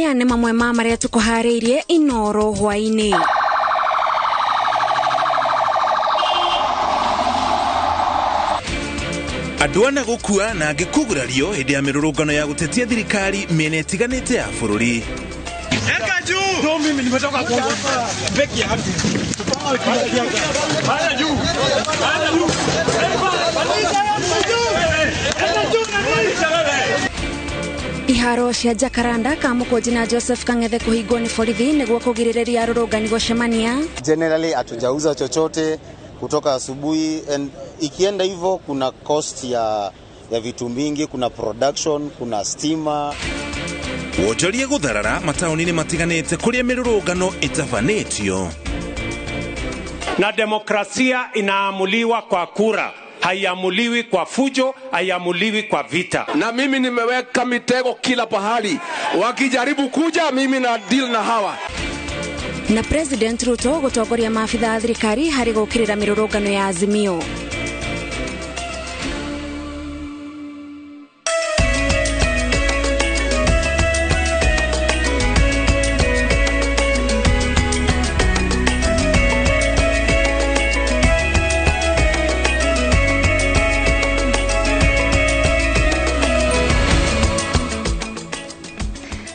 Maya nĩ mamwe ma marĩa tũkũharĩirie Inoro hwaĩ-inĩ. Andũ ana gũkua na angĩ kũgurario hĩndĩ ya mĩrũrũngano ya gũtetia thirikari mĩena ĩtiganĩte ya bũrũri. Iharo cia Jacaranda Kamukunji na Joseph Kang'ethe kũhingwo nĩ borithi nĩguo kũgirĩrĩria arũrũngani gũcemania. Generally hatujauza chochote kutoka asubuhi, and ikienda hivyo kuna cost ya vitu mingi, kuna production, kuna stima. Wonjoria gũtharara mataũni-inĩ matiganĩte kũrĩa mĩrũrũngano ĩtabanĩtio. Na demokrasia inaamuliwa kwa kura, haiamuliwi kwa fujo, haiamuliwi kwa vita. Na mimi nimeweka mitego kila pahali, wakijaribu kuja mimi na deal na hawa. Na President Ruto gũtongoria maabitha a thirikari harĩ gũũkĩrĩra mĩrũrũngano ya Azimio.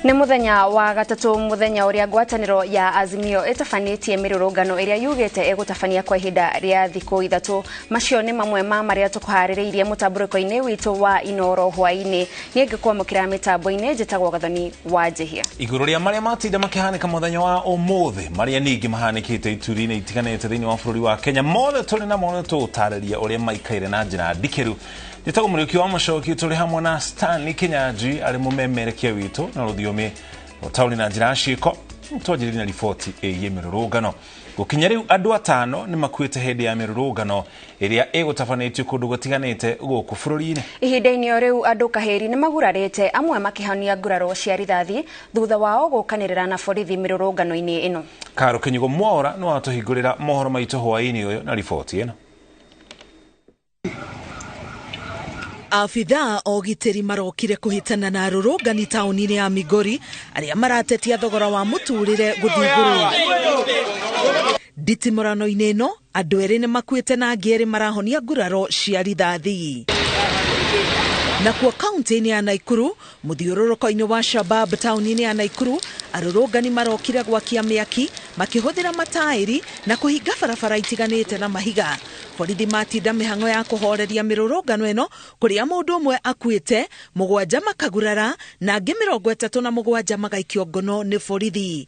Nĩ mũthenya wa gatatũ, mũthenya ũrĩa ngwatanĩro ya Azimio ĩtabanĩtie mĩrũrũngano ĩrĩa yugĩte ĩgũtabania kwa ihinda rĩa thikũ ithatũ. Macio nĩ mamwe ma marĩa tũkũharĩrĩirie mũtambũrĩko-inĩ witũ wa Inoro hwaĩ-inĩ. Niĩ ngĩkwamũkĩra mĩtambo-inĩ njĩtagwo Gathoni wa Njihia. Igũrũ rĩa marĩa matinda makĩhanĩka mũthenya wa ũmũthĩ, marĩa ningĩ mahanĩkĩte ituri-inĩ itiganĩte thĩinĩ wa bũrũri wa Kenya, mothe tũrĩ namo nĩ tũgũtarĩria ũrĩa maikaire na njĩra ndikĩru. Njĩtagwo Mũriũki wa Mũcoki, tũrĩ hamwe na Stanley Kinyanjui arĩ mũmemerekia witũ na rũthiomi rũtaũri na njĩra ya ciĩko. Twanjĩrĩrie na riboti ĩgiĩ mĩrũrũngano. Gũkinya rĩu andũ atano nĩ makuĩte hĩndĩ ya mĩrũrũngano ĩrĩa ĩgũtabanĩtio kũndũ gũtiganĩte gũkũ bũrũri-inĩ. Ihinda-inĩ o rĩu andũ kahĩri nĩ magurarĩte, amwe makĩhonia nguraro cia rithathi thutha wao gũkanĩrĩra na borithi mĩrũrũngano-inĩ ĩno. Karo Kĩnyugo Mwaura nĩ watũhingũrĩra mohoro maitũ hwaĩ-inĩ ũyũ na riboti ĩno. Abithaa ogitĩri marokire kũhĩtana na arũrũngani taũni-inĩ ya Migori arĩa maratetia thogora wa mũtũrĩre gũthiĩ igũrũ. Nditimũrano-inĩ ĩno andũ erĩ nĩ makuĩte na angĩ erĩ marahonia nguraro cia rithathi. Nakuo kaunti-inĩ ya Naikuru, mũthiũrũrũko-inĩ wa Shabab taũni-inĩ ya Naikuru, arũrũngani marokire gwakia mĩaki makĩhũthĩra mataĩri na kũhinga barabara itiganĩte na mahiga. Borithi matinda mĩhang'o ya kũhoreria mĩrũrũngano ĩno kũrĩa mũndũ ũmwe akuĩte, mũgwanja makagurara na angĩ 37 magaikio ngono nĩ borithi.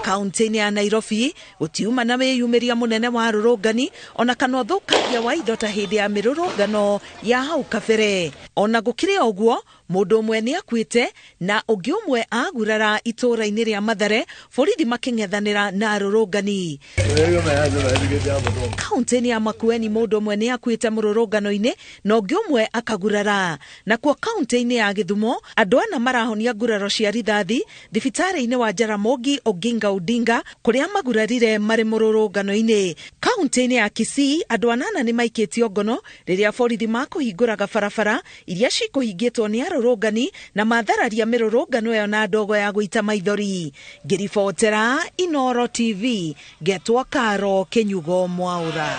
Kaunti-inĩ ya Nairobi gũtiuma na wĩyumĩria mũnene wa arũrũngani ona kana ũthũkangia wa indo ta hĩndĩ ya mĩrũrũngano ya hau kabere. Ona gũkĩrĩ ũguo, mũndũ ũmwe nĩ akuĩte na ũngĩ ũmwe agurara itũũra-inĩ rĩa Mathare, borithi makĩng'ethanĩra na arũrũngani. Kaunti-inĩ ya Makueni mũndũ ũmwe nĩ akuĩte mũrũrũngano-inĩ na ũngĩ ũmwe akagurara. Nakuo kaunti-inĩ ya Gĩthumo andũ ana marahonia nguraro cia rithathi thibitarĩ-inĩ wa Jaramogi Oginga Odinga kũrĩa magurarire marĩ mũrũrũngano-inĩ. Kaunti-inĩ ya Kisii andũ anana nĩ maikĩtio ngono rĩrĩa borithi makũhingũraga barabara iria cikũhingĩtwo nĩ arũrũngani na mathararia mĩrũrũngano ĩyo na ndogo ya gũita maithori. Ngĩribotera Inoro TV ngetwo Karo Kĩnyugo Mwaura.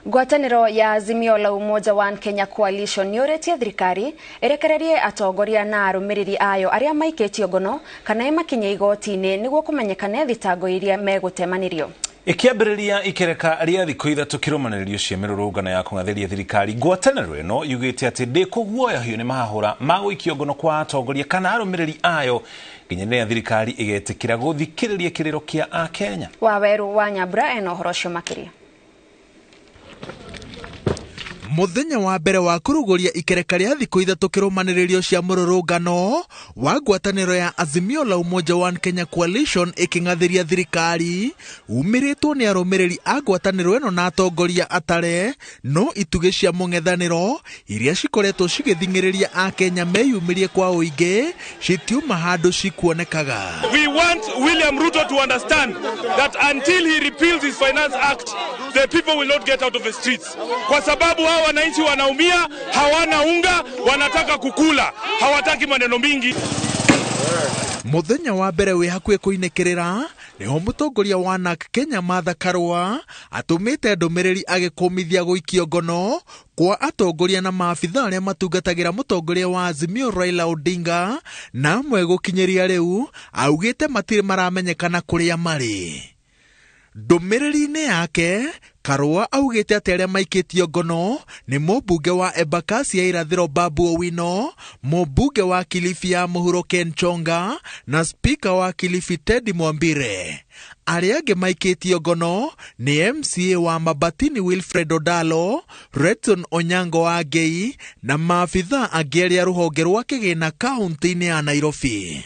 Ngwatanĩro ya Azimio la Umoja One Kenya Coalition nĩũrĩtie thirikari ĩrekererie atongoria na arũmĩrĩri ayo arĩa maikĩtio ngono kana ĩmakinye igoti-inĩ nĩguo kũmenyekane thitango iria megũtemanĩrio. Ĩkĩambĩrĩria ikereka rĩa thikũ ithatũ kĩrũmanĩrĩrio cia mĩrũrũngano ya kũng'athĩria thirikari, ngwatanĩro ĩno yugĩte atĩ ndĩkũguoyohio nĩ mahahũra ma gũikio ngono kwa atongoria kana arũmĩrĩri ayo nginya rĩrĩa thirikari ĩgetĩkĩra gũthikĩrĩria kĩrĩro kĩa Akenya. Waweru wa Nyambura ena ũhoro ũcio makĩria. Mũthenya wa mbere wa kũrugũria ikereka rĩa thikũ ithatũ kĩrũmanĩrĩrio cia mũrũrũngano wa ngwatanĩro ya Azimio la Umoja One Kenya Coalition ĩkĩng'athĩria thirikari umĩrĩtwo nĩ arũmĩrĩri a ngwatanĩro ĩno na atongoria atare no itugĩ cia mũng'ethanĩro iria cikoretwo cigĩthing'ĩrĩria Akenya meyumĩrie kwa ũingĩ citiuma handũ cikuonekaga. We want William Ruto to understand that until he repeals his Finance Act, the people will not get out of the streets. Kwa sababu hawa wananchi wanaumia, hawana unga, wanataka kukula, hawataki maneno mingi. Muthenya wa mbere wi hakuhi kuinikirira niho mutongoria wa NARC Kenya Martha Karua atumite ndumiriri agikumithia guikio ngono kwa atongoria na maabitha aria matungatagira mutongoria wa Azimio Raila Odinga, na amwe gukinyiria riu augite matiri maramenyekana kuria mari. Ndumiriri-ini yake Karua augite ati aria maikitio ngono ni mũmbunge wa Embakasi ya Irathĩro Babu Owino, mũmbunge wa Kilifi ya Mũhuro Ken Chonga na spika wa Kilifi Teddy Mwambire. Aria angĩ maikĩtio ngono ni MCA wa Mabatini Wilfred Odalo, Redson Onyango wa Ngei na maabitha angĩ arĩa rũhonge rwa kĩgĩna kaunti-inĩ ya Nairobi.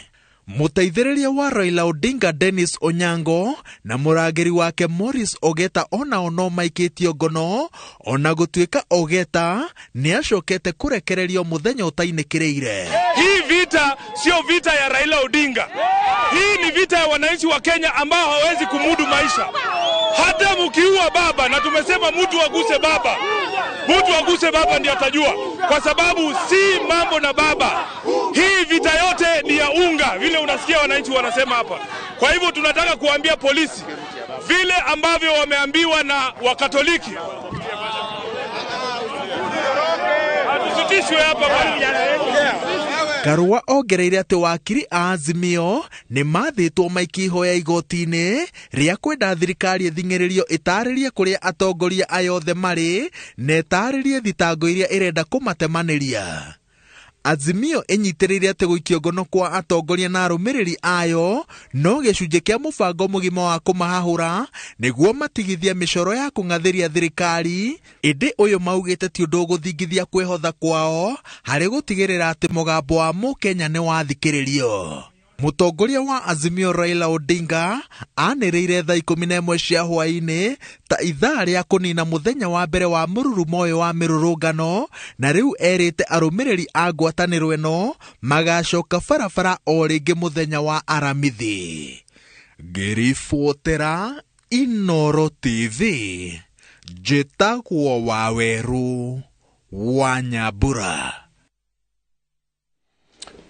Mũteithĩrĩria wa Raila Odinga Dennis Onyango na mũrangĩri wake Morris Ogeta onao no maikĩtio ngono, ona gũtuĩka Ogeta nĩacokete kũrekererio mũthenya ũtainĩkĩrĩire. Hii vita sio vita ya Raila Odinga. Hii ni vita ya wananchi wa Kenya ambao hawawezi kumudu maisha. Hata mkiua baba, na tumesema mtu aguse baba, mtu aguse baba ndiye atajua, kwa sababu si mambo na baba. Hii vita yote ni ya unga, vile unasikia wananchi wanasema hapa. Kwa hivyo tunataka kuambia polisi vile ambavyo wameambiwa na Wakatoliki, hatusitishwe hapa bwana. Karua ongereire atĩ wakiri a Azimio nĩ mathĩtwo maikie ihoya igoti-inĩ rĩa kwenda thirikari ĩthing'ĩrĩrio ĩtarĩrie kũrĩa atongoria aya othe marĩ na ĩtarĩrie thitango iria ĩrenda kũmatemanĩria. Azimio ĩnyitĩrĩire atĩ gũikio ngono kwa atongoria na arũmĩrĩri ayo no gĩcunjĩ kĩa mũbango mũgima wa kũmahahũra nĩguo matigithie mĩcoro ya kũng'athĩria thirikari, ĩndĩ ũyũ maugĩte ti ũndũ ũgũthingithia kwĩhotha kwao harĩ gũtigĩrĩra atĩ mũgambo wa mũkenya nĩ wathikĩrĩrio. Mũtongoria wa Azimio Raila Odinga anĩrĩire thaa 11 cia hwaĩ-inĩ ta ithaa rĩa kũnina mũthenya wa mbere wa mũrurumo ũyũ wa mĩrũrũngano, na rĩu erĩte arũmĩrĩri a ngwatanĩro ĩno magacoka barabara o rĩngĩ mũthenya wa Aramithi. Ngĩribotera Inooro TV, njĩtagwo Waweru wa Nyambura.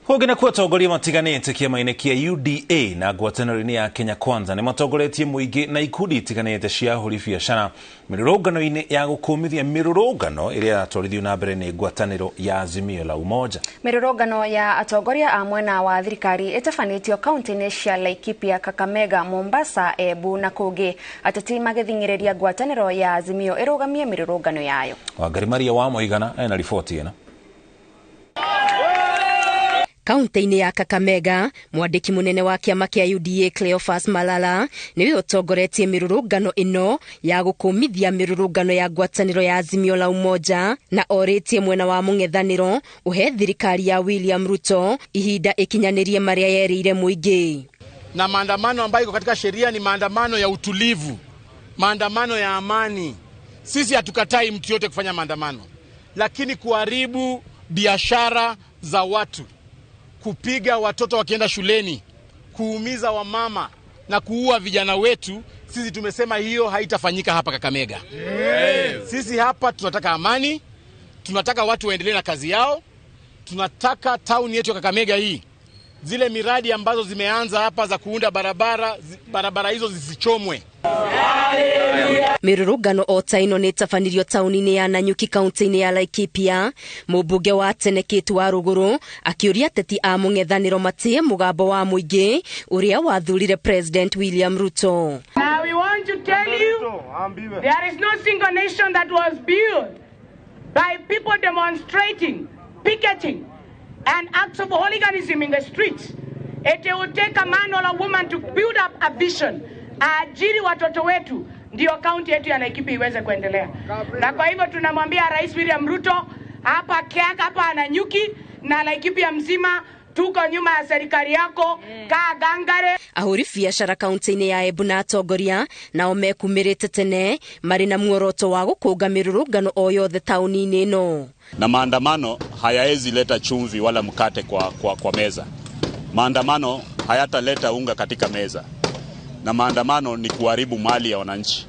Kũngĩ nakuo atongoria matiganĩte kĩama-inĩ kĩa UDA na ngwatanĩro-inĩ ya Kenya Kwanza nĩ matongoretie mũingĩ na ikundi itiganĩte cia ahũri biacara mĩrũrũngano-inĩ ya gũkũmithia mĩrũrũngano ĩrĩa yaratwarithio na mbere nĩ ngwatanĩro ya Azimio la Umoja. Mĩrũrũngano ya atongoria a mwena wa thirikari ĩtabanĩtio kaunti-inĩ cia Laikipia, Kakamega, Mombasa, Embu na kũngĩ, ateti magĩthing'ĩrĩria ngwatanĩro ya Azimio ĩrũgamie mĩrũrũngano yayo. Wangari Maria wa Mũigana ena riboti ĩno. Kaunti-inĩ ya Kakamega, mwandĩki mũnene wa kĩama kĩa UDA Cleophas Malala nĩwe ũtongoretie mĩrũrũngano ĩno ya gũkũmithia mĩrũrũngano ya ngwatanĩro ya Azimio la Umoja, na orĩtie mwena wa mũng'ethanĩro ũhe thirikari ya William Ruto ihinda ĩkinyanĩrie marĩa yerĩire mũingĩ. Na maandamano ambayo iko katika sheria ni maandamano ya utulivu, maandamano ya amani. Sisi hatukatai mtu yote kufanya maandamano, lakini kuharibu biashara za watu, kupiga watoto wakienda shuleni, kuumiza wamama na kuua vijana wetu, sisi tumesema hiyo haitafanyika hapa Kakamega. Yes. Sisi hapa tunataka amani, tunataka watu waendelee na kazi yao, tunataka town yetu ya Kakamega hii, zile miradi ambazo zimeanza hapa za kuunda barabara, barabara hizo zisichomwe. Mĩrũrũngano o ta ĩno nĩĩtabanirio taũni-inĩ ya Nanyuki kaunti-inĩ ya Laikipia. Mũmbunge wa tene Kate wa Rũgũrũ akĩũria ateti a mũng'ethanĩro matĩe mũgambo wa mũingĩ ũrĩa wathurire President William Ruto. Now we want to tell you there is no single nation that was built by people demonstrating, picketing and acts of hooliganism in the streets. It will take a man or a woman to build up a vision. Ajiri watoto wetu ndio kaunti yetu ya Laikipia iweze kuendelea. Na kwa hivyo tunamwambia Rais William Ruto hapa Kiaka, hapa Nanyuki na Laikipia mzima, tuko nyuma ya serikali yako, kaa gangare. Ahũri biacara kaunti-inĩ ya Embu na atongoria nao mekumĩrĩte tene marĩ na muoroto wa gũkũnga mĩrũrũngano o yothe taũni-inĩ ĩno. Na maandamano hayaezi leta chumvi wala mkate kwa meza. Maandamano Hayataleta unga katika meza, na maandamano ni kuharibu mali ya wananchi.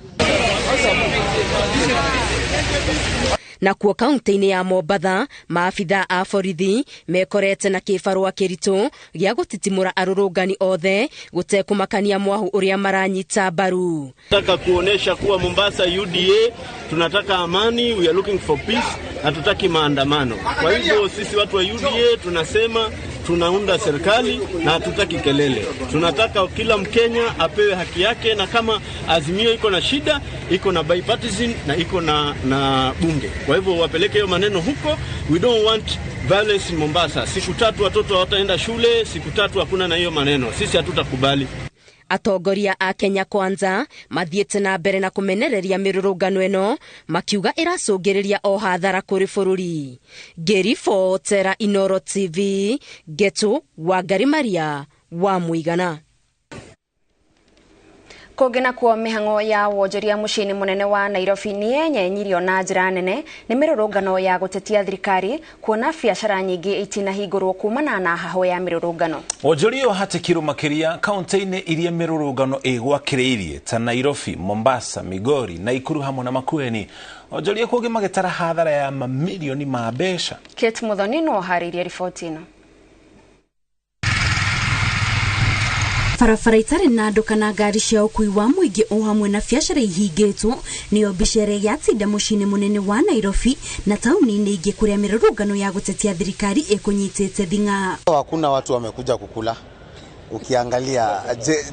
Na kuo kaunti-inĩ ya Mombatha maabitha a borithi mekorete na kĩbarũa kĩritũ gĩa gũtitimũra arũrũngani othe gũtekũmakania mwahu ũrĩa maranyita mbaru. Nataka kuonesha kuwa Mombasa UDA tunataka amani, we are looking for peace, hatutaki maandamano. Kwa hivyo sisi watu wa UDA tunasema tunaunda serikali na hatutaki kelele. Tunataka kila Mkenya apewe haki yake, na kama Azimio iko na shida, iko na bipartisan na iko na bunge. Kwa hivyo wapeleke hiyo maneno huko. We don't want violence in Mombasa. Siku tatu watoto hawataenda shule, siku tatu hakuna na hiyo maneno. Sisi hatutakubali. Atongoria a Kenya Kwanza mathiĩte na mbere na kũmenereria mĩrũrũngano ĩno makiuga ĩracũngĩrĩria o hathara kũrĩ bũrũri. Ngĩribotera Inoro TV, Getu Wangari Maria wa Mũigana. Kũngĩ nakuo mĩhang'o ya wonjoria mũciĩ-inĩ mũnene wa Nairobi nĩ yenyenyirio na njĩra nene nĩ mĩrũrũngano ya gũtetia thirikari kuona biacara nyingĩ itinahingũrwo kumana na hahũ ya mĩrũrũngano. Wonjoria ũhatĩkirwo makĩria kaunti-inĩ iria mĩrũrũngano ĩgwakĩrĩirie ta Nairobi, Mombasa, Migori, Nakuru hamwe na Makueni. Wonjoria kũngĩ magĩtara hathara ya mamirioni ma mbeca. Kate Muthoni no aharĩirie riboti ĩno. Barabara itarĩ na andũ kana ngari cia ũkui wa mũingĩ o hamwe na biacara ihingĩtwo nĩyo mbica ĩrĩa yatinda mũciĩ-inĩ mũnene wa Nairobi na taũni-inĩ ingĩ kũrĩa mĩrũrũngano ya gũtetia thirikari ĩkũnyitĩte thing'a. Hakuna watu wamekuja kukula. Ukiangalia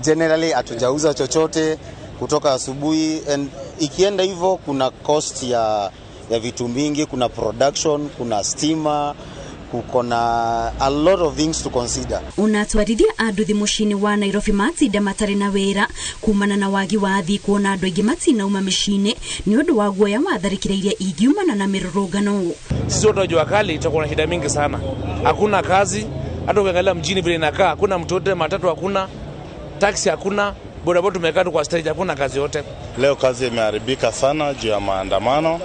generally hatujauza chochote kutoka asubuhi, and ikienda hivyo kuna cost ya vitu mingi, kuna production, kuna stima, kuko na a lot of things to consider. Unatwarithia anduthi muciĩ-inĩ wa Nairobi matinda matarĩ na wĩra kumana na wagi wa athii kuona andũ aingĩ matinauma mĩciĩ-inĩ nĩ ũndũ wa guoya wa tharĩkĩra iria ingiumana na mĩrũrũngano. Sisi watu wa jua kali tutakuwa na shida mingi sana. Hakuna kazi, hata ukiangalia mjini vile inakaa, hakuna mtu wote, matatu hakuna, taxi hakuna, bodaboda tumekaa tu kwa stage, hakuna kazi yote. Leo kazi imeharibika sana juu ya maandamano.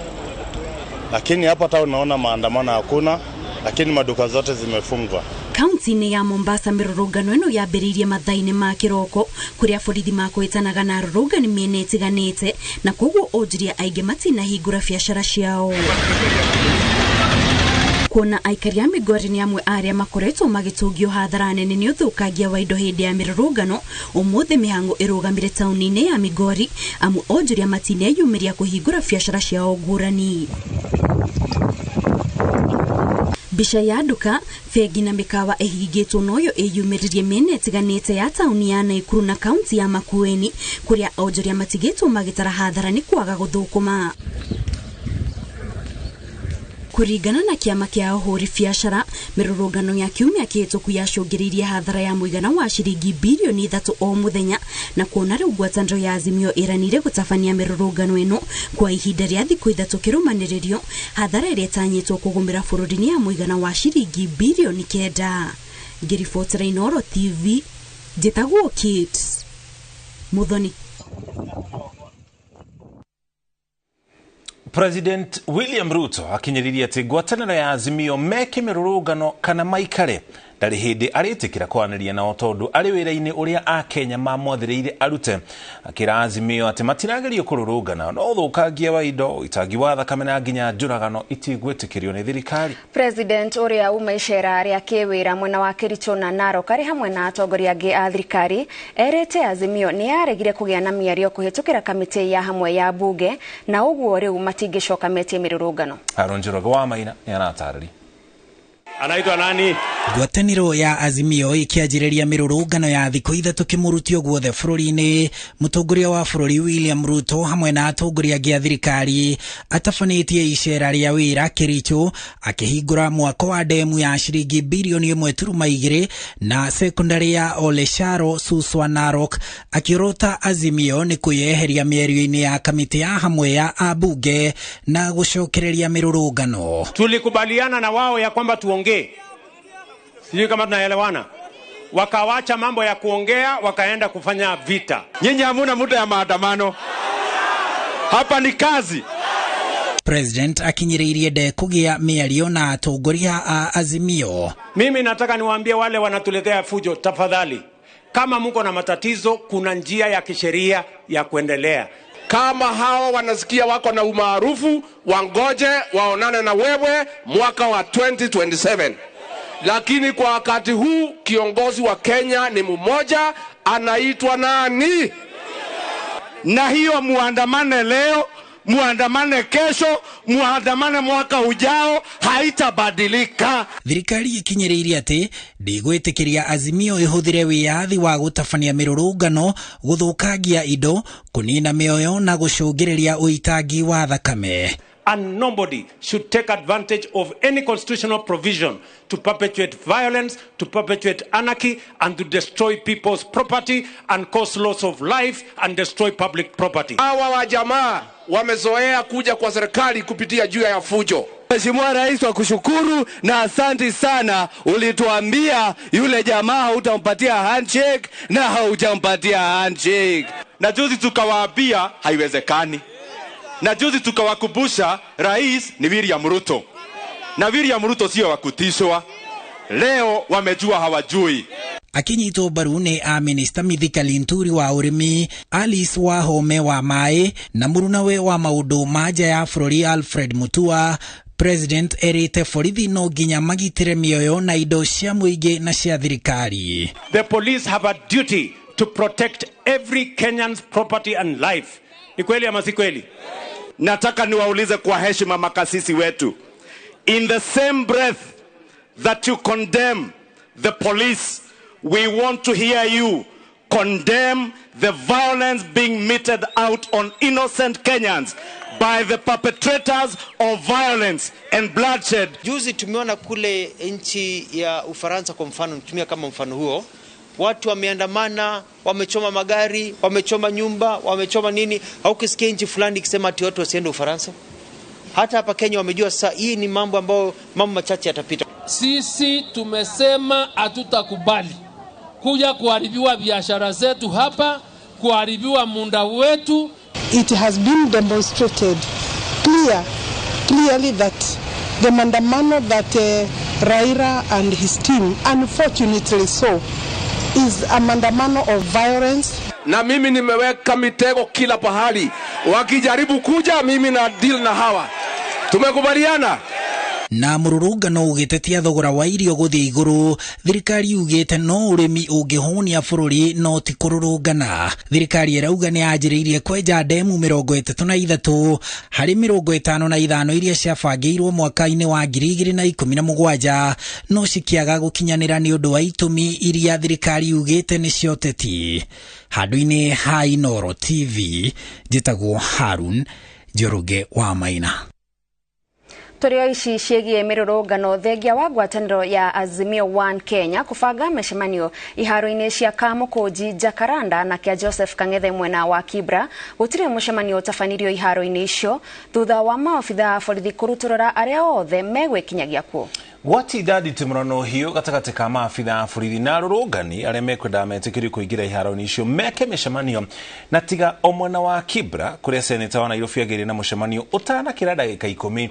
Lakini hapa town naona maandamano hakuna, lakini maduka zote zimefungwa. Kaunti-inĩ ya Mombasa mĩrũrũngano ĩno yambĩrĩirie mathaa-inĩ ma kĩroko kũrĩa borithi makwĩtanaga na arũrũngani mĩena ĩtiganĩte na koguo onjoria aingĩ matinahingũra biacara ciao. Kuona aikari a Migori nĩ amwe arĩa makoretwo magĩtũngio hathara nene nĩ ũthũkangia wa indo hĩndĩ ya mĩrũrũngano, ũmũthĩ mĩhang'o ĩrũgamire taũni-inĩ ya Migori amu onjoria matineyumĩria kũhingũra biacara ciao ngũrani. Mbica ya nduka, bengi na mĩkawa ĩhingĩtwo noyo ĩyumĩririe mĩena ĩtiganĩte ya taũni ya Nakuru na kaunti ya Makueni kũrĩa onjoria matigĩtwo magĩtara hathara nĩ kwaga gũthũkũma. Kũringana na kĩama kĩa ahũri biacara, mĩrũrũngano ya kiumia kĩhĩtũku yacũngĩrĩirie hathara ya mũigana wa ciringi birioni 3 o mũthenya, na kuona rĩu ngwatanĩro ya Azimio ĩranire gũtabania mĩrũrũngano ĩno kwa ihinda rĩa thikũ 3 kĩrũmanĩrĩrio, hathara ĩrĩa ĩtanyĩtwo kũgũmĩra bũrũri-inĩ ya mũigana wa ciringi birioni 9. Ngĩribotera Inooro TV, njĩtagwo Kate Muthoni. President William Ruto akinyiririe atĩ ngwatanĩro ya Azimio meke mĩrũrũngano kana maikare ndarĩ hĩndĩ arĩtĩkĩra kwaranĩria nao tondũ arĩ wĩra-inĩ ũrĩa akenya mamwathĩrĩire arute. Akĩra Azimio atĩ matiragerio kũrũrũngana no ũthũkangia wa indo, ũitangi wa thakame na nginya njũragano itigwĩtĩkĩrio nĩ thirikari. President ũrĩa uma icera rĩa kĩwĩra mwena wa Kericho na Narok arĩ hamwe na atongoria angĩ a thirikari erĩte Azimio nĩ yaregire kũgĩa na mĩario kũhĩtũkĩra kamĩtĩ ya hamwe ya bunge na ũguo rĩu matingĩcoka metie mĩrũrũngano. Aaron Njoroge wa Maina nĩ aratarĩria. Anaitwa nani? Ngwatanĩro ya Azimio ĩkĩanjĩrĩria mĩrũrũngano ya thikũ 3 kĩmũrutio guothe bũrũri-inĩ. Mũtongoria wa bũrũri William Ruto hamwe na atongoria angĩ a thirikari atabanĩtie icera rĩa wĩra Kericho akĩhingũra mwako wa demu ya ciringi birioni 1.2 na sekondari ya Olesharo Suswa Narok, akĩorota Azimio nĩ kwĩyeheria mĩario-inĩ ya kamĩtĩ ya hamwe ya abunge na gũcokereria mĩrũrũngano. Tulikubaliana na wao ya kwamba tuongee, sijui kama tunaelewana. Wakawacha mambo ya kuongea wakaenda kufanya vita. Nyinyi hamuna muda ya maandamano, hapa ni kazi. President akinyiriirie ndekũgĩa mĩario na atongoria a Azimio. Mimi nataka niwaambie wale wanatuletea fujo, tafadhali, Kama mko na matatizo, kuna njia ya kisheria ya kuendelea. Kama hawa wanasikia wako na umaarufu, wangoje waonane na wewe mwaka wa 2027. Lakini kwa wakati huu kiongozi wa Kenya ni mmoja, anaitwa nani? Na hiyo muandamane leo, muandamane kesho, muandamane mwaka ujao, haitabadilika. Thirikari ikinyĩrĩirie atĩ ndĩgwĩtĩkĩria Azimio ĩhũthĩre wĩyathi wa gũtabania mĩrũrũngano gũthũkangia indo, kũnina mĩoyo na gũcũngĩrĩria ũitangi wa thakame. And nobody should take advantage of any constitutional provision to perpetuate violence, to perpetuate anarchy, and to destroy people's property and cause loss of life and destroy public property. Hawa wa jamaa wamezoea kuja kwa serikali kupitia juu ya fujo. Mheshimiwa Rais, wa kushukuru na asanti sana, ulituambia yule jamaa hautampatia handshake na haujampatia handshake. Na juzi tukawaambia haiwezekani. Na juzi tukawakumbusha rais ni William Ruto. Na William Ruto sio wa kutishwa. Leo wamejua hawajui. Akinyitwo mbaru nĩ a-minista Mithika Linturi wa ũrĩmi, Alice Wahome wa maĩ na mũrunawe wa maũndũ ma nja ya bũrũri Alfred Mutua, President erĩte borithi no nginya magitĩre mĩoyo na indo cia mũingĩ na cia thirikari. The police have a duty to protect every Kenyan's property and life. Ni kweli ama si kweli? Nataka niwaulize kwa heshima makasisi wetu. In the same breath that you condemn the police, we want to hear you condemn the violence being meted out on innocent Kenyans by the perpetrators of violence and bloodshed. Juzi tumeona kule nchi ya Ufaransa kwa mfano, nitumia kama mfano huo, watu wameandamana, wamechoma magari, wamechoma nyumba, wamechoma nini. Haukisikia nchi fulani ikisema ati watu wasiende Ufaransa. Hata hapa Kenya wamejua sasa hii ni mambo ambayo mambo machache yatapita. Sisi tumesema hatutakubali kuja kuharibiwa biashara zetu hapa, kuharibiwa muda wetu. It has been demonstrated clearly that the maandamano that Raila and his team, unfortunately so, is a maandamano of violence. Na mimi nimeweka mitego kila pahali. Wakijaribu kuja mimi na deal na hawa. Tumekubaliana? Na mũrũrũngano ũgĩtetia thogora wa irio gũthiĩ igũrũ, thirikari yugĩte no ũrĩmi ũngĩhũnia bũrũri no ti kũrũrũngana. Thirikari ĩrauga nĩ yanjĩrĩirie kwenja ndemu 33 harĩ 55 iria ciabangĩirwo mwaka-inĩ wa 2017 no cikĩaga gũkinyanĩra nĩ ũndũ wa itũmi iria thirikari yugĩte nĩ cia ũteti. Handũ-inĩ ha Inooro TV, njĩtagwo Harun Njoroge wa Maina. Tũrĩ ici ciĩgiĩ mĩrũrũngano thengia wa ngwatanĩro ya Azimio One Kenya kũbanga mĩcemanio iharo-inĩ cia Kamũkũnji, Jacaranda na kĩa Joseph Kang'ethe mwena wa Kibra. Gũtirĩ mũcemanio ũtabanirio iharo-inĩ icio thutha wa maobitha a borithi kũrutũrũra arĩa othe megwĩkinyagia kuo. Gwatinda nditimũrano hiũ gatagatĩ ka maabitha a borithi na arũrũngani arĩa mekwendaga metĩkĩrio kũingĩra iharo-inĩ icio meke mĩcemanio na tiga o mwena wa Kibra kũrĩa seneta wa Nairobi agĩire na mũcemanio ũtanakĩra ndagĩka 10.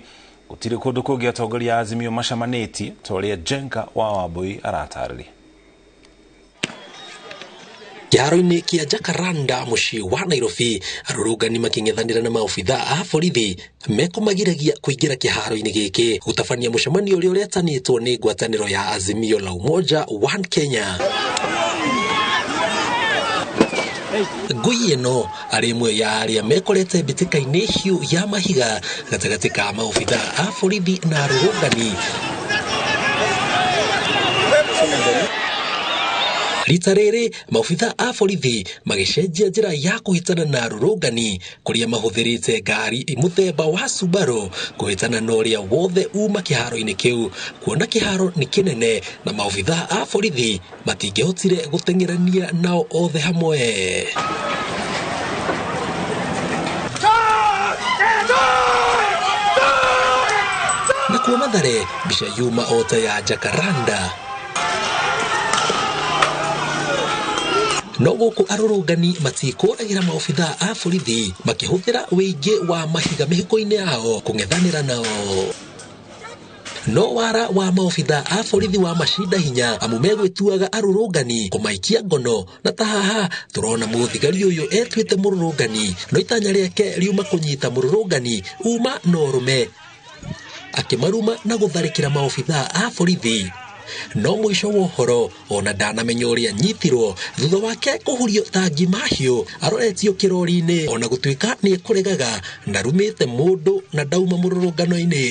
Gũtirĩ kũndũ kũngĩ atongoria a Azimio macemanĩtie ta ũrĩa Jenga wa Wambui aratarĩria. Kĩharo-inĩ kĩa Jacaranda mũciĩ wa Nairobi, arũrũngani makĩng'ethanĩra na maobitha a borithi mekũmagiragia kũingĩra kĩharo-inĩ gĩkĩ gũtabania mũcemanio ũrĩa ũretanĩtwo nĩ ngwatanĩro ya Azimio la Umoja One Kenya. Ngui ĩno arĩ ĩmwe ya arĩa mekorete mbĩtĩka-inĩ hiũ ya mahiga gatagatĩ ka maobitha a borithi na arũrũngani. Rita rĩrĩ maobitha a borithi magĩcenjia njĩra ya kũhĩtana na arũrũngani kũrĩa mahũthĩrĩte ngari mũthemba wa Subaru kũhĩtana na ũrĩa wothe uma kĩharo-inĩ kĩu, kuona kĩharo nĩ kĩnene na maobitha a borithi matingĩhotire gũteng'erania nao othe hamwe. Nakuo Mathare mbica yuma ota ya Jacaranda. No gũkũ arũrũngani matikũragĩra maobitha a borithi makĩhũthĩra wĩingĩ wa mahiga mĩhuko-inĩ yao kũng'ethanĩra nao. No wara wa maobitha a borithi wa macinda hinya amu megwĩtuaga arũrũngani kũmaikia ngono na ta haha tũrona mũthigari ũyũ etuĩte mũrũrũngani no itanya rĩake riuma kũnyita mũrũrũngani uma na ũrũme akĩmaruma na gũtharĩkĩra maobitha a borithi. No mũico wa ũhoro ona ndanamenya ũrĩa nyitirwo thutha wake kũhurio ta ngima hiũ aroretio kĩrori-inĩ ona gũtuĩka nĩ ekũregaga na rumĩte mũndũ na ndauma mũrũrũngano-inĩ.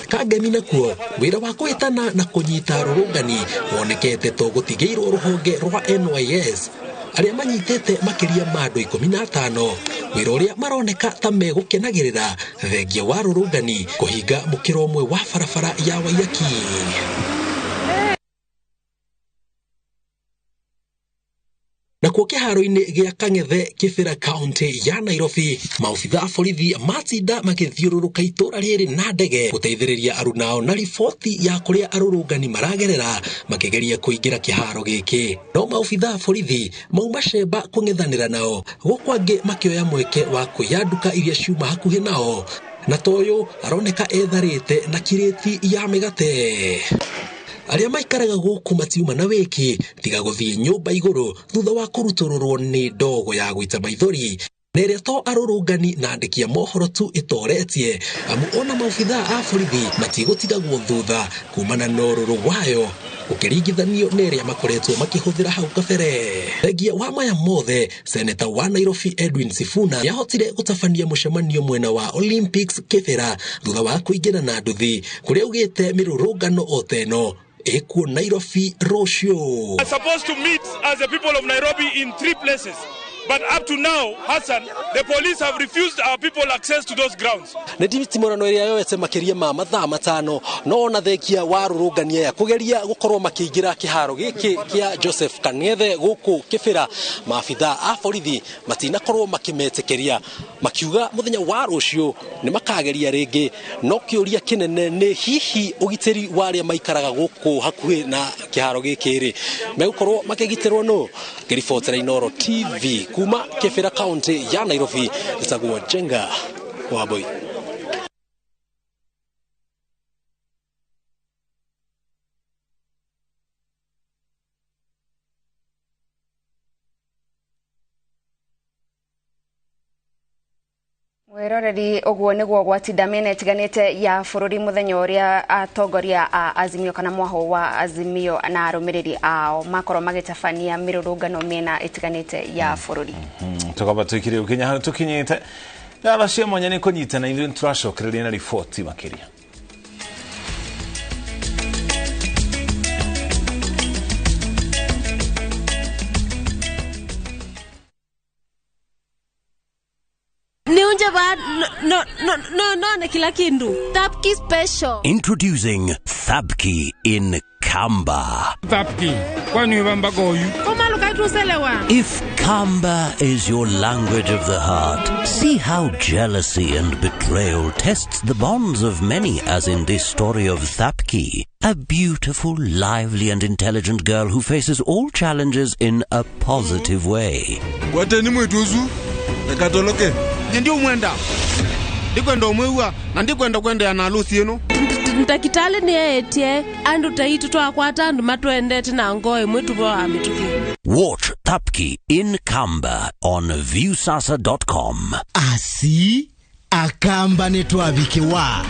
Kangemi nakuo wĩra wa kũhĩtana na kũnyita arũrũngani wonekete to gũtigĩirwo rũhonge rwa NYS arĩa manyitĩte makĩria ma andũ 15 wĩra ũrĩa maroneka ta megũkenagĩrĩra thengia wa rũrũngani kũhinga mũkĩra ũmwe wa barabara ya Waiyaki. Nakuo kĩharo-inĩ gĩa Kang'ethe Kĩbĩra kaunti ya Nairobi maobitha a borithi matinda magĩthiũrũrũka itũra rĩrĩ na ndege gũteithĩrĩria arunao na riboti ya kũrĩa arũrũngani maragerera makĩgeria kũingĩra kĩharo gĩkĩ. No maobitha a borithi mauma cemba kũng'ethanĩra nao gũkũ angĩ makĩoya mweke wa kũiya nduka iria ciuma hakuhĩ nao na toyũ aroneka etharĩte na kirĩti ya mĩgate. Arĩa maikaraga gũkũ matiuma na wĩki tiga gũthiĩ nyũmba igũrũ thutha wa kũrutũrũrwo nĩ ndogo ya gũita maithori na ĩrĩa to arũrũngani na andĩki a mohoro tu ĩtoretie amu ona maobitha a borithi matigũtigagwo thutha kumana na ũrũrũ wayo ũkĩringithanio na ĩrĩa makoretwo makĩhũthĩra hau kabere. Thengia wa maya mothe seneta wa Nairobi Edwin Sifuna nĩahotire gũtabania mũcemanio mwena wa Olympics Kĩbĩra thutha wa kũingĩra na nduthi kũrĩa augĩte mĩrũrũngano o ta ĩno ĩkuo Nairobi rũciũ. We are supposed to meet as the people of Nairobi in 3 places. But up to now, Hassan, the police have refused our people access to those grounds. Nĩ nditimũrano ĩrĩa yoete makĩria ma mathaa 5 no ona thengia wa arũrũngani aya kũgeria gũkorwo makĩingĩra kĩharo gĩkĩ kĩa Joseph Kang'ethe gũkũ Kĩbĩra maabitha a borithi matinakorwo makĩmetĩkĩria makiuga mũthenya wa rũciũ nĩ makageria rĩngĩ. No kĩũria kĩnene nĩ hihi ũgitĩri wa arĩa maikaraga gũkũ hakuhĩ na kĩharo gĩkĩ rĩ megũkorwo makĩgitĩrwo nũ? Ngĩribotera Inooro TV kuma Kĩbĩra kaunti ya Nairobi njĩtagwo Njenga Wambui. Mwiroreri ũguo nĩguo gwatinda mĩena ĩtiganĩte ya bũrũri mũthenya ũrĩa atongoria a Azimio kana mwaho wa Azimio na arũmĩrĩri ao makorwo magĩtabania mĩrũrũngano mĩena ĩtiganĩte ya bũrũri. Tũkamba tũikire ũkinya hau tũkinyĩte ngatho cia mwanya nĩ kũnyita na ithuĩ nĩtũracokereria na riboti makĩria. No, kila kindu. Thapki special. Introducing Thapki in Kamba. Thapki. Kwani wamba goyu? If Kamba is your language of the heart, see how jealousy and betrayal tests the bonds of many, as in this story of Thapki, a beautiful, lively and intelligent girl who faces all challenges in a positive way. Ndio mwenda ndikwenda umwewa na ndikwenda kwenda na harusi ino ntakitale ni etie andu taitu twakwata andu matwendete na ngoe mwitu bo amituki. Watch Thapki in Kamba on viewsasa.com. Asi akamba netwabikiwa.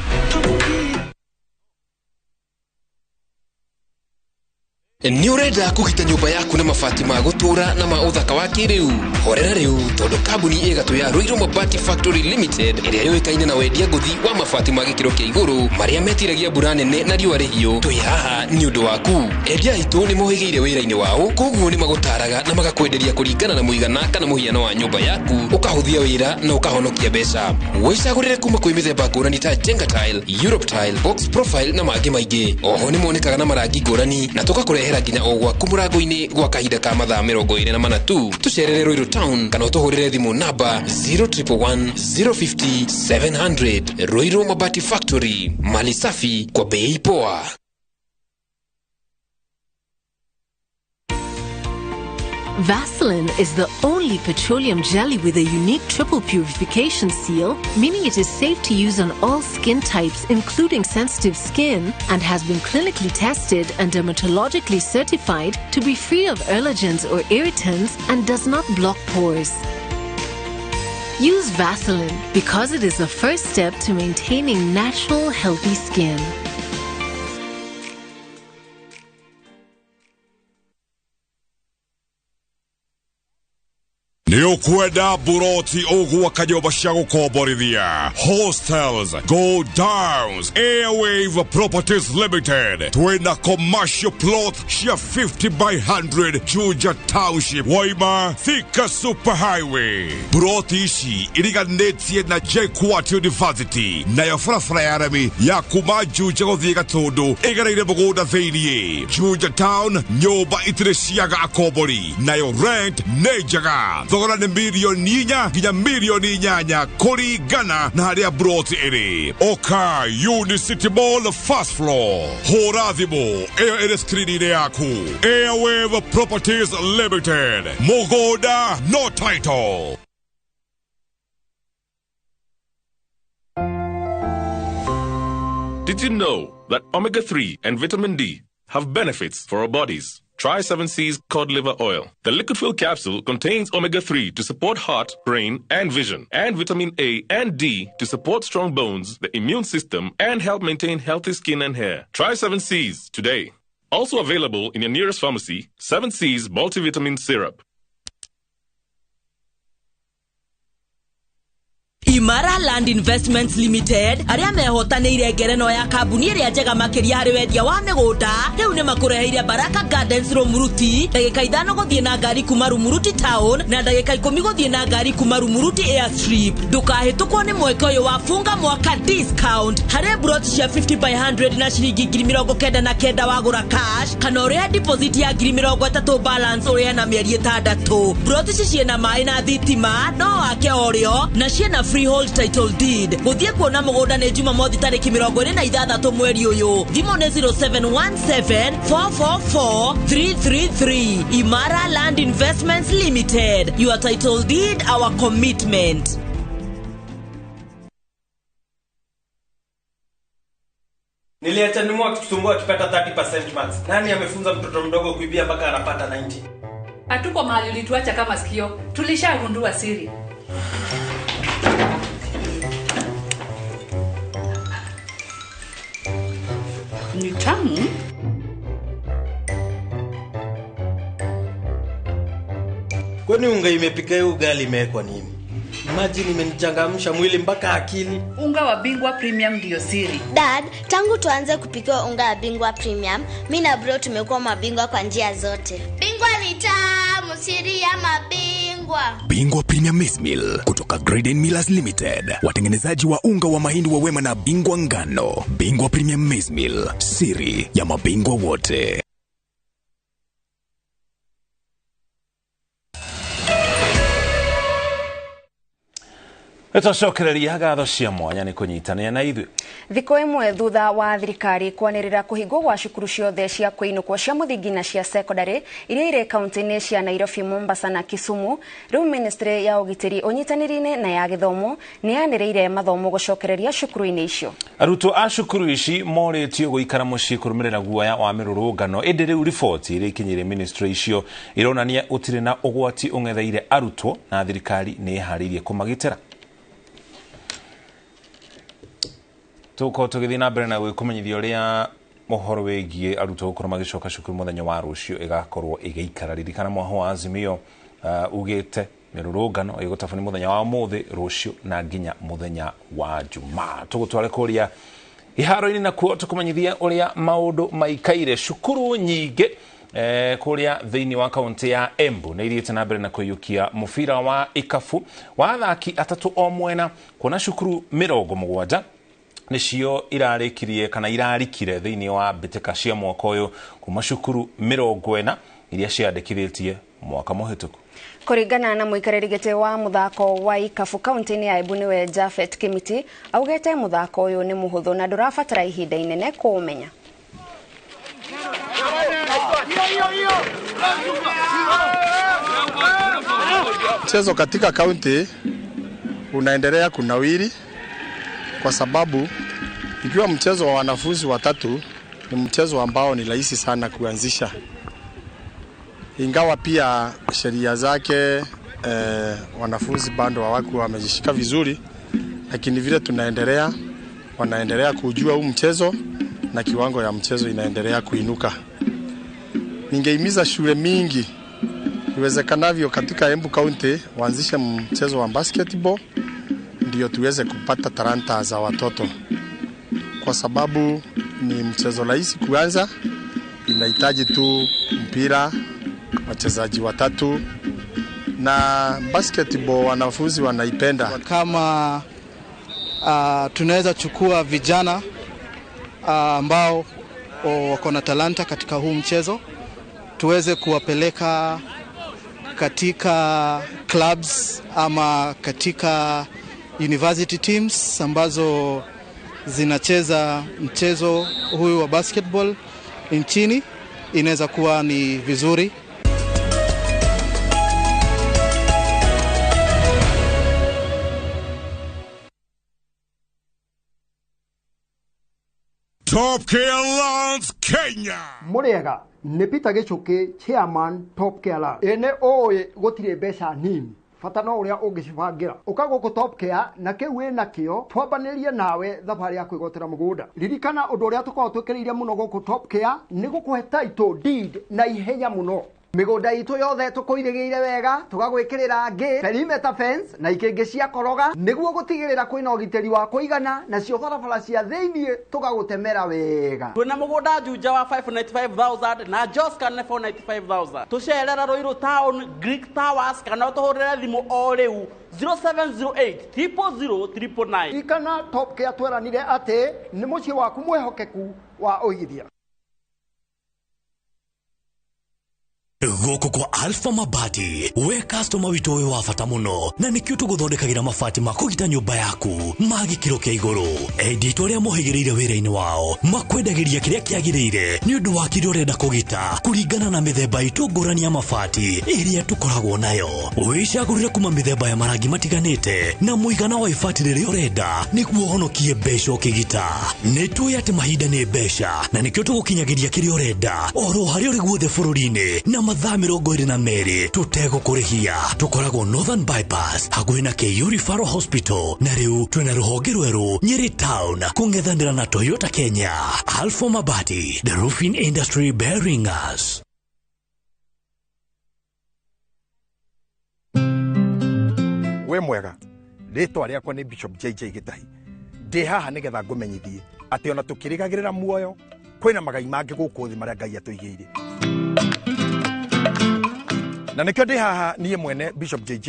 Nĩ ũrenda kũgita nyũmba yaku na mabati ma gũtũũra na ma ũthaka wa kĩrĩu? Horera rĩu tondũ kambuni ĩgatũ ya Ruiru Mabati Factory Limited ĩrĩa yũĩkaine na wendia ngũthi wa mabati ma gĩkĩro kĩa igũrũ marĩa metiragia mbura nene na riũa rĩhiũ, twĩ haha nĩ ũndũ waku. Endia aitũ nĩ mohĩgĩire wĩra-inĩ wao, koguo nĩ magũtaraga na magakwenderia kũringana na mũigana kana mũhiano wa nyũmba yaku, ũkahũthia wĩra na ũkahonokia mbeca. Wĩcagũrĩre kuma kwĩ mĩthemba ngũrani ta Jenga Tile, Europe Tile, Box Profile na mangĩ maingĩ. Oho nĩ monekaga na marangi ngũrani na tũgakũrehera nginya o gwaku mũrango-inĩ gwa kahinda ka mathaa 24 tu. Tũcerere Ruiru Town kana ũtũhũrĩre thimũ namba 0111 050 700. Ruiru Mabati Factory, mali safi kwa bei poa. Vaseline is the only petroleum jelly with a unique triple purification seal, meaning it is safe to use on all skin types, including sensitive skin, and has been clinically tested and dermatologically certified to be free of allergens or irritants and does not block pores. Use Vaseline because it is the first step to maintaining natural, healthy skin. Nĩ ũkwenda buroti ũgwaka nyũmba cia gũkomborithia, hostels, go downs. Airwave Properties Limited twĩna commercial plot cia 50 by 100 Juja Township, Waima Thika Super Highway. Buroti ici iriganĩtie na JKUAT University, nayo barabara ya rami ya kuma Juja gũthiĩ Gatũndũ ĩgereire mũgũnda thĩiniĩ. Juja Town, nyũmba itirĩ ciaga akombori, nayo rent nĩ njega. Thogora nĩ mirioni 4 nginya mirioni 8 kũringana na harĩa broti ĩrĩ. Oka Unicity Mall, first floor. Hũra thimũ ĩyo ĩrĩ skrini-inĩ yaku. Airwave Properties Limited, mũgũnda no title. Did you know that omega-3 and vitamin D have benefits for our bodies? Try 7C's cod liver oil. The liquid fill capsule contains omega-3 to support heart, brain, and vision, and vitamin A and D to support strong bones, the immune system, and help maintain healthy skin and hair. Try 7C's today. Also available in your nearest pharmacy, 7C's multivitamin syrup. Imara Land Investments Limited arĩa mehotanĩire ngereno ya kambuni ĩrĩa njega makĩria harĩ wendia wa mĩgũnda rĩu nĩ makũreheire Baraka Gardens Rumuruti, ndagĩka 5 gũthiĩ na ngari kuma Rumuruti Town na ndagĩka 10 gũthiĩ na ngari kuma Rumuruti Airstrip. Ndũkahĩtũkwo nĩ mweke ũyũ wa funga mwaka discount harĩ broti cia 50 by 100 na ciringi 99,000 wagũra cash kana ũrĩhe deposit ya 30,000 balance ũrĩhe na mĩeri 6. Broti ici ciĩna maĩ na thitima no wake orĩo na ciĩna freehold title deed. Gũthiĩ kuona mũgũnda nĩ Jumamothi tarĩki 26 mweri ũyũ. Thimũ nĩ 0717 444 333. Imara Land Investments Limited. Your title deed, our commitment. Niliacha nimu akitusumbua akipata 30% marks. Nani amefunza mtoto mdogo kuibia mpaka anapata 90? Hatuko mahali ulituacha kama sikio. Tulishagundua siri. Ni tamu. Kwani unga imepika hiyo ugali imewekwa nini? Imagine imenichangamsha mwili mpaka akili. Unga wa Bingwa Premium ndio siri. Dad, tangu tuanze kupika unga wa Bingwa Premium, mimi na bro tumekuwa mabingwa kwa njia zote. Bingwa ni tamu, siri ya mabingwa. Bingwa Premium Maize Meal kutoka Graden Millers Limited, watengenezaji wa unga wa mahindi wa Wema na Bingwa Ngano. Bingwa Premium Maize Meal, siri ya mabingwa wote. Nĩtwacokereria ngatho cia mwanya nĩ kũnyitanĩra na ithuĩ. Thikũ ĩmwe thutha wa thirikari kwanĩrĩra kũhingwo gwa cukuru ciothe cia kũinũkwo cia mũthingi na cia secondary iria irĩ kaunti-inĩ cia Nairobi, Mombasa na Kisumu, rĩu ministry ya ũgitĩri ũnyitanĩri-inĩ na ya gĩthomo nĩ yanĩrĩire mathomo gũcokereria cukuru-inĩ icio. Arutwo a cukuru ici morĩtio gũikara mũciĩ kũrũmĩrĩra guoya wa mĩrũrũngano, ĩndĩ rĩu riboti iria ikinyĩire ministry icio ironania gũtirĩ na ũgwati ũng'etheire arutwo na thirikari nĩ ĩharĩirie kũmagitĩra. Tuko tũgĩthiĩ na mbere na gwĩkũmenyithia ũrĩa ũhoro wĩgiĩ arutwo gũkorwo magĩcoka cukuru mũthenya wa rũciũ ĩgakorwo ĩgĩikara. Ririkana mwaho wa Azimio ugĩte mĩrũrũngano ĩgũtabania mũthenya wa ũmũthĩ, rũciũ na nginya mũthenya wa Jumaa. Tũgũtware kũrĩa iharo-inĩ nakuo tũkũmenyithia ũrĩa maũndũ maikaire. Cukuru nyingĩ kũrĩa thĩinĩ wa kaunti ya Embu nĩ ithiĩte na mbere na kũiyũkia mũbira wa ikabu wa athaki 3 o mwena, kuona cukuru 70 nĩcio irarĩkirie kana irarikire thĩinĩ wa mbĩtĩka cia mwaka ũyũ kuma cukuru 40 iria ciandĩkithĩtie mwaka mũhĩtũku. Kũringana na mũikarĩri gĩtĩ wa mũthako wa ikabu kaunti-inĩ ya Embu nĩwe Japhet Kimiti, augĩte mũthako ũyũ nĩ mũhũthũ na ndũrabatara ihinda inene kũũmenya. Mchezo katika kaunti unaendelea kunawiri kwa sababu ikiwa mchezo wa wanafunzi watatu ni mchezo ambao ni rahisi sana kuanzisha, ingawa pia sheria zake wanafunzi bado hawakuwa wamejishika vizuri, lakini vile tunaendelea, wanaendelea kujua huu mchezo na kiwango ya mchezo inaendelea kuinuka. Ningehimiza shule mingi iwezekanavyo katika Embu County waanzishe mchezo wa basketball ndio tuweze kupata talanta za watoto, kwa sababu ni mchezo rahisi kuanza, inahitaji tu mpira, wachezaji watatu, na basketball wanafunzi wanaipenda. Kama tunaweza chukua vijana ambao wako na talanta katika huu mchezo, tuweze kuwapeleka katika clubs ama katika university teams ambazo zinacheza mchezo huyu wa basketball nchini, inaweza kuwa ni vizuri. Top Care Lands Kenya. Muriega nĩ Peter Gĩchũkĩ, chairman Top Care Lands. Ĩ nĩ ũĩ gũtirĩ mbeca nini, bata no ũrĩa ũngĩcibangĩra. Ũka gũkũ Top Care na kĩu wĩ nakĩo twambanĩrie nawe thabarĩ ya kwĩgwatĩra mũgũnda. Ririkana ũndũ ũrĩa tũkoragwo twĩkĩrĩire mũno gũkũ Top Care nĩ gũkũhe title deed na ihenya mũno. Mĩgũnda itũ yothe tũkũirĩgĩire wega, tũgagwĩkĩrĩra ngĩ, perimeter fence na ikĩngĩ cia koroga nĩguo gũtigĩrĩra kwĩna ũgitĩri wa kũigana, nacio barabara cia thĩiniĩ tũgagũtemera wega. Twĩna mũgũnda Juja wa 595,000 na Joska nĩ 495,000. Tũcerera Ruiru Town, Greek Towers, kana ũtũhũrĩre thimũ o rĩu 0708 000 999. Ririkana Top Care tweranire atĩ nĩ mũciĩ waku mwĩhokeku wa ũigithia. Gũkũ kwa Alpha Mabati, we customer witũ wĩ wa bata mũno, na nĩkĩo tũgũthondekagĩra mabati ma kũgita nyũmba yaku ma gĩkĩro kĩa igũrũ. Endia itũ arĩa mohĩgĩrĩire wĩra-inĩ wao makwendagĩria kĩrĩa kĩagĩrĩire nĩ ũndũ wa kĩrĩa ũrenda kũgita kũringana na mĩthemba itũ ngũrani ya mabati ĩrĩa tũkoragwo nayo. Wĩcagũrĩre kuma mĩthemba ya marangi matiganĩte na mũigana wa ibati rĩrĩa ũrenda nĩguo ũhonokie mbeca ũkĩgita. Nĩ tũĩ atĩ mahinda nĩ mbeca na nĩkĩo tũgũkinyagĩria kĩrĩa ũrenda oro harĩa ũrĩ guothe bũrũri-inĩ na mathaa 22 tũtegũkũrĩhia. Tũkoragwo Northern Bypass hakuhĩ na KU Referral Hospital, na rĩu twĩna rũhonge rwerũ Nyeri Town kũng'ethanĩra na Toyota Kenya. Alpha Mabati, the roofing industry bearing us. We mwega, rĩtwa rĩakwa nĩ Bishop JJ Gĩtahi. Ndĩ haha nĩgetha ngũmenyithie atĩ ona tũkĩrĩgagĩrĩra muoyo kwĩna magai mangĩ gũkũ thĩ marĩa Ngai atũigĩire. Na nĩkĩo ndĩ haha niĩ mwene Bishop JJ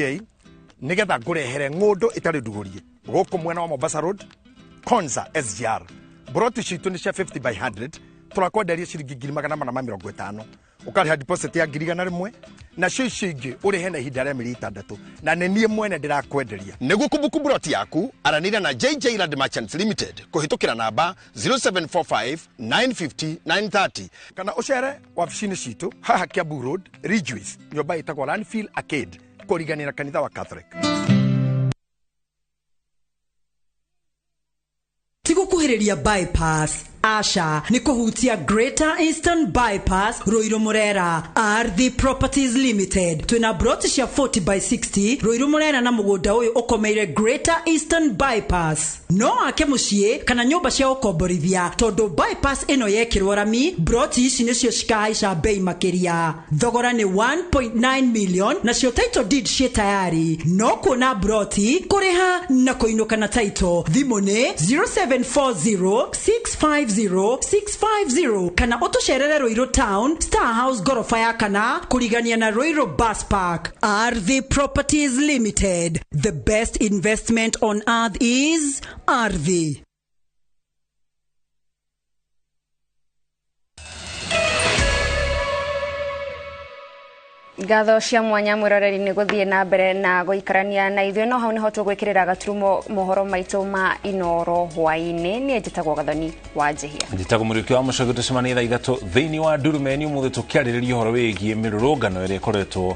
nĩgetha ngũrehere ng'ũndũ ĩtarĩ ndugũrie gũkũ mwena wa Mombasa Road, Konza SGR. Broti citũ nĩ cia 50 by 100, tũrakwenderia ciringi 450,000. Ũkarĩha deposit ya 100,000 nacio icio ingĩ ũrĩhe na ihinda rĩa mĩeri 6, na nĩ niĩ mwene ndĩrakwenderia. Nĩguo kũbuku broti yaku, aranĩria na JJ Land Merchants Limited kũhĩtũkĩra namba 0745 950 930 kana ũcere wabici-inĩ citũ haha Kiambu Road, Ridgeways, nyũmba ĩtagwo Landfill Arcade kũrigania na kanitha wa Catholic. Tigukuhĩrĩria bypass, Asha nĩ kũhutia Greater Eastern Bypass Ruiru Murera. Ardhi Properties Limited twĩna broti cia 40 by 60 Ruiru Murera na mũgũnda ũyũ ũkomeire Greater Eastern Bypass. No ake mũciĩ kana nyũmba cia ũkomborithia tondũ bypass ĩno yekĩrwo rami, broti ici nĩcio cikahaica bei makĩria. Thogora nĩ 1.9 million nacio title deed ciĩ tayari. No kuona broti, kũrĩha na kũinũka na title. Thimũ nĩ 0740 650 650 kana ũtũcerere Ruiru Town, Star House gorofa ya kana kũrigania na Ruiru Bus Park. Ardhi Properties Limited, the best investment on earth is Ardhi. Ngatho cia mwanya mwiroreri nĩ gũthiĩ na mbere na gũikarania na ithuĩ, no hau nĩho tũgwĩkĩrĩra gaturumo mohoro maitũ ma Inoro hwaĩ-inĩ. Niĩ njĩtagwo Gathoni wa Njihia, njĩtagwo Mũriũki wa Mũcogi. Tũcemanie thaa 3 thĩinĩ wa Ndurumeni ũmũthĩ tũkĩarĩrĩria ũhoro wĩgiĩ mĩrũrũngano ĩrĩa ĩkoretwo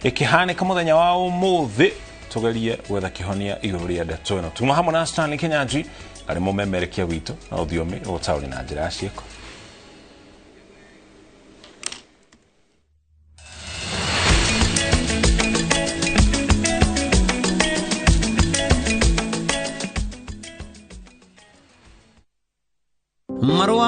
Ĩkĩhanĩka mũthenya wa ũmũthĩ, tugerie gwetha kĩhonia igũrũ rĩa ndeto ĩno. Tuma hamwe na Stanley Kinyanjui arĩ mũmemerekia witũ na ũthiomi ũtaũri na njĩra ya ciĩko. Marũa.